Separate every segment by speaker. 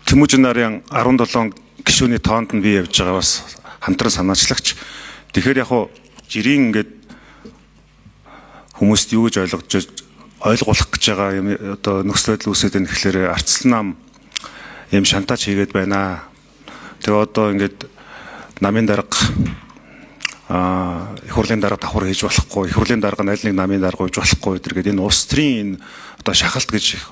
Speaker 1: Тэмүүжин нарын 17 гишүүний тоонд нь би явж байгаа бас хамтран санаачлагч. Тэгэхээр яг хуу жирийн ингээд хүмүүст юу гэж ойлгож ойлгуулах гэж байгаа юм одоо нөхцөл байдал үүсээд байна гэхлээр арцлан нам юм шантаж хийгээд байна. Тэгээ одоо ингээд намын дарга их хурлын дарга давхар хийж болохгүй, их хурлын дарга нь аль нэг намын дарга ууж болохгүй гэдэргээд энэ улс төрийн энэ одоо шахалт гэж их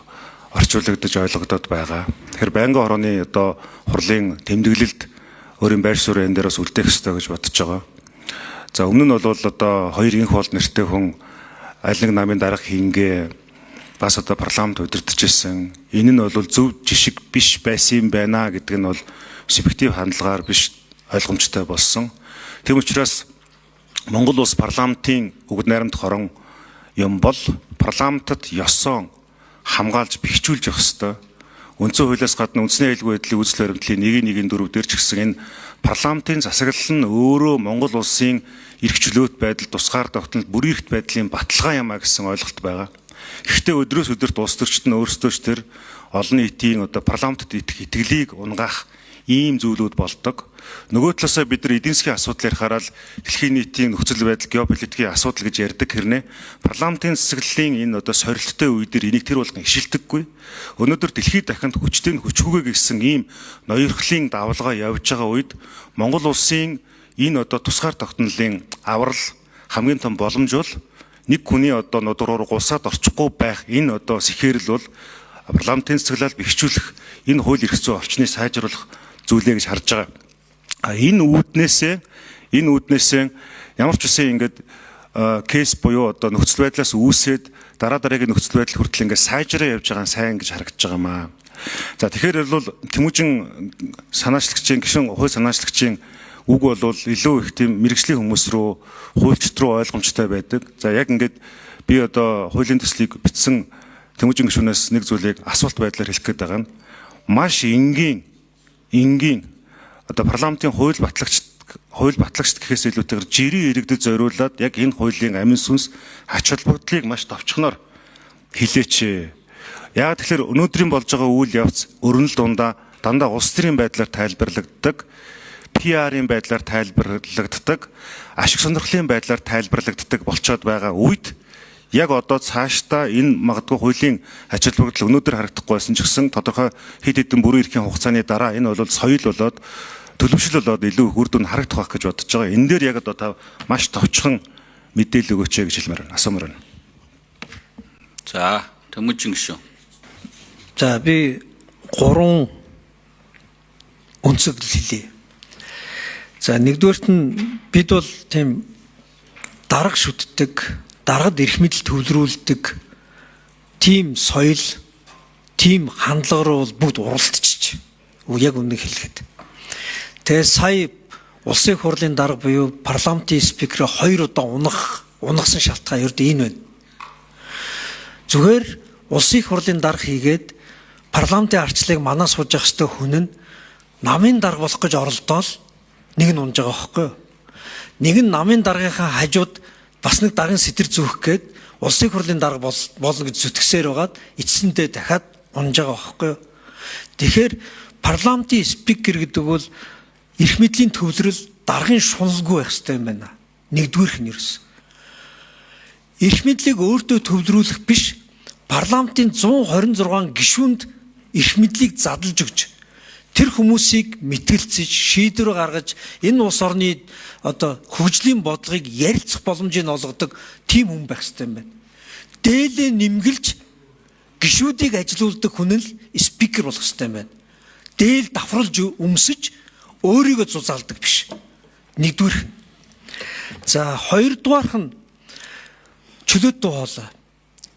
Speaker 1: орчуулагдаж ойлгогдоод байгаа. Тэгэхээр байнгын хорооны одоо хурлын тэмдэглэлд өөрийн байр суурь энэ дээр бас үлдээх ёстой гэж бодож байгаа. За өмнө нь бол одоо хоёр инх бол нэртэй хүн аль нэг намын дарга хийнгээ бас одоо парламент удирдах байсан. Энэ нь бол зөв жишг биш байсан юм байна гэдэг нь бол субъектив хандлагаар биш ойлгомжтой болсон. Тэм учраас Монгол улс парламентын бүгд найрамдах орон юм бол парламентод ёсоо хамгаалж бэхжүүлж явах ёстой. Үндсэн хуулиас гадна үндэсний аюулгүй байдлын үзэл баримтлалын 1.1.4 дээр ч гэсэн энэ парламентын засаглал нь өөрөө Монгол улсын эрх чөлөөт байдал, тусгаар тогтнол, бүрийн эрхт байдлын баталгаа юм а гэсэн ойлголт байгаа. Гэхдээ өдрөөс өдөрт улс төрчид нь өөрсдөө ч тэр олон нийтийн одоо парламентод итгэх итгэлийг унгаах ийм зүйлүүд болдог. Нөгөө талаасаа бид нар эдийн засгийн асуудал ярихаараа л дэлхийн нийтийн нөхцөл байдал, геополитикийн асуудал гэж ярьдаг хэрнээ парламентын засаглалын энэ одоо сорилттой үе дээр энийг тэр болгон ишилдэггүй. Өнөөдөр дэлхийд дахинд хүчтэй нь хүчгүйгээ гэсэн ийм ноёрхлын давалгаа явж байгаа үед Монгол улсын энэ одоо тусгаар тогтнолын аврал хамгийн том боломж бол нэг хүний одоо нудруур гулсаад орчихгүй байх энэ одоо сэхэрл бол парламентын засаглал бэхжүүлэх энэ хууль эрх зүйн орчныг сайжруулах зүйлээ гэж харж байгаа. А энэ үүднээсээ ямар ч үсэн ингээд кейс буюу одоо нөхцөл байдлаас үүсээд дараа дараагийн нөхцөл байдал хүртэл ингээд сайжраа явж байгаа нь сайн гэж харагдаж байгаа маа. За тэгэхээр бол Тэмүүжин санаачлагчийн гишүүн хууль санаачлагчийн үг бол илүү их тийм мэрэгжлийн хүмүүс рүү хуульчид руу ойлгомжтой байдаг. За яг ингээд би одоо хуулийн төслийг бичсэн Тэмүүжин гишүүнээс нэг зүйлийг асуулт байдлаар хэлэх гээд байгаа нь маш энгийн одоо парламентын хууль батлагчд гэхээс илүүтэйгээр жирийн иргэдэд зориулаад яг энэ хуулийн амин сүнс ач холбогдлыг маш товчхоноор хэлээч. Яг тэгэхээр өнөөдрийн болж байгаа үйл явц өрнөл дундаа дандаа улс төрийн байдлаар тайлбарлагддаг, PR-ын байдлаар тайлбарлагддаг, ашиг сонирхлын байдлаар тайлбарлагддаг болцоод байгаа үед яг одоо цаашдаа энэ магадгүй хуулийн ач холбогдол өнөөдөр харагдахгүй байсан ч гэсэн тодорхой хэд хэдэн бүрэн эрхийн хугацааны дараа энэ бол соёл болоод төлөвшил болоод илүү их үр дүн харагдах байх гэж бодож байгаа. Энэ дээр яг одоо та маш товчхон мэдээлэл өгөөч гэж хэлмээр байна. Асуумаар байна.
Speaker 2: За, Тэмүүжин гишүүн.
Speaker 3: За би гурван өнцөг хэлье. За нэгдүгээрт нь бид бол тийм дарга шүтдэг, даргад эрх мэдэл төвлөрүүлдэг тийм соёл, тийм хандлага руу бол бүгд уралдчих. Яг үнэн хэлэхэд. Тэгээ сая улсын хурлын дарга буюу парламентын спикер хоёр удаа унагсан шалтгаан ердөө энэ байна. Зүгээр улсын их хурлын дарга хийгээд парламентын арчлыг манаа сууж явах ёстой хүн нь намын дарга болох гэж оролдоол нэг нь унж байгаа байхгүй юу? Нэг нь намын даргынхаа хажууд бас нэг даргын сэтэр зүүх гээд улсын хурлын дарга болно гэж зүтгэсээр байгаад эцсэндээ дахиад унж байгаа байхгүй юу? Тэгэхээр парламентын спикер гэдэг бол эрх мэдлийн төвлөрөл даргын шуналгүй байх ёстой юм байна. Нэгдүгээрх нь ерөөс. Эрх мэдлийг өөртөө төвлөрүүлэх биш, парламентын 126 гишүүнд эрх мэдлийг задлж өгч тэр хүмүүсийг мэтгэлцэж, шийдвэр гаргаж энэ улс орны одоо хөгжлийн бодлогыг ярилцах боломжийг олгодог тийм хүн байх ёстой юм байна. Дээлээ нэмгэлж гишүүдийг ажилуулдаг хүн л спикер болох ёстой юм байна. Дээл давхарлаж өмсөж өөрийгөө зузаалдаг биш. Нэгдүгээрх нь. За хоёрдугаарх нь чөлөөт дуу хоолой.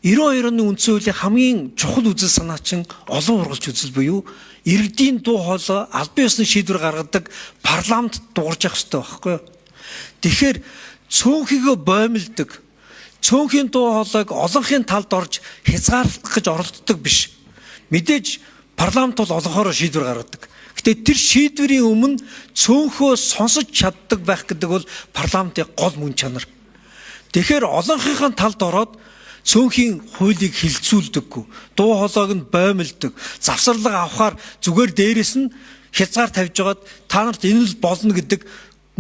Speaker 3: 92 оны үндсэн хуулийн хамгийн чухал үзэл санаа чинь олон ургалч үзэл буюу иргэдийн дуу хоолой албан ёсны шийдвэр гаргадаг парламент дуурж явах хэрэгтэй байхгүй юу? Тэгэхээр цөөнхийгөө боомлдог, цөөнхийн дуу хоолойг олонхын талд орж хязгаарлах гэж оролддог биш. Мэдээж парламент бол олонхоороо шийдвэр гаргадаг. Гэтэ тэр шийдвэрийн өмнө цөөнхөө сонсож чаддаг байх гэдэг бол парламентын гол мөн чанар. Тэгэхээр олонхийнхаа талд ороод Цөөнхийн хуулийг хилцүүлдэггүй, дуу хоолойг нь боомлдог, завсарлага авахар зүгээр дээрэс нь хязгаар тавьж байгаад та нарт энэ л болно гэдэг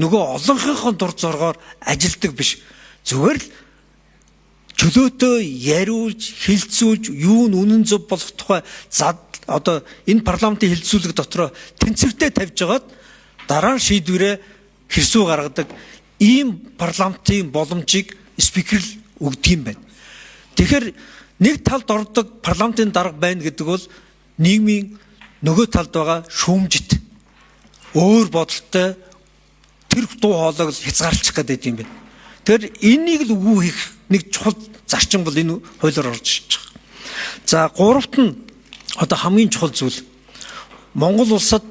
Speaker 3: нөгөө олонхийнхоо дур зоргоор ажилдаг биш. Зүгээр л чөлөөтэй яриулж, хилцүүлж, юу нь үнэн зөв болох тухай зад одоо энэ парламентын хилцүүлэг дотроо тэнцвэртэй тавьж байгаад дараа нь шийдвэрээ хэрсүү гаргадаг ийм парламентын боломжийг спикер л өгдөг юм байна. Тэгэхээр нэг талд ордог парламентын дарга байна гэдэг бол нийгмийн нөгөө талд байгаа шүүмжит өөр бодолтой тэр дуу хоолойг л хязгаарлах гэдэг юм байна. Тэгэхээр энийг л үгүй хийх нэг чухал зарчим бол энэ хуулиар орж ирж байгаа. За гуравт нь одоо хамгийн чухал зүйл Монгол улсад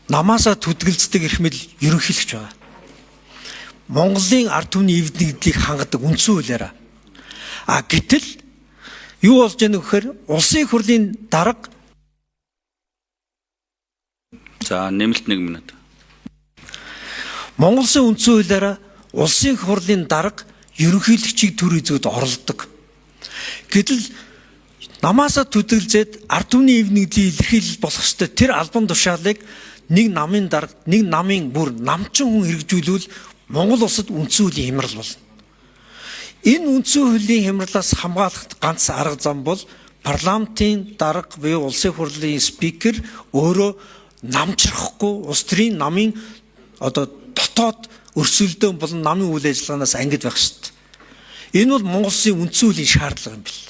Speaker 3: намаасаа түдгэлцдэг эрх мэдэл ерөнхийлөгч байгаа. Монголын ард түмний эв нэгдлийг хангадаг үндсэн хуулиараа. А гэтэл юу болж яах вэ гэхээр улсын их хурлын дарга
Speaker 2: За нэмэлт 1 минут.
Speaker 3: Монгол улсын үндсэн хуулиараа улсын их хурлын дарга ерөнхийлөгчийг төр үзүүд оролдог. Гэтэл намаасаа түдгэлзээд ард түмний эв нэгдлийн илэрхийлэл болох ёстой тэр албан тушаалыг нэг намын дарга, нэг намын бүр намчин хүн хэрэгжүүлвэл Монгол улсад үндсэн хуулийн хямрал болно. Энэ үндсэн хуулийн хямралаас хамгаалах ганц арга зам бол парламентын дарга буюу улсын хурлын спикер өөрөө намчрахгүй улс төрийн намын одоо дотоод өрсөлдөөн болон намын үйл ажиллагаанаас ангид байх ёстой. Энэ бол Монгол улсын үндсэн хуулийн шаардлага юм бэл.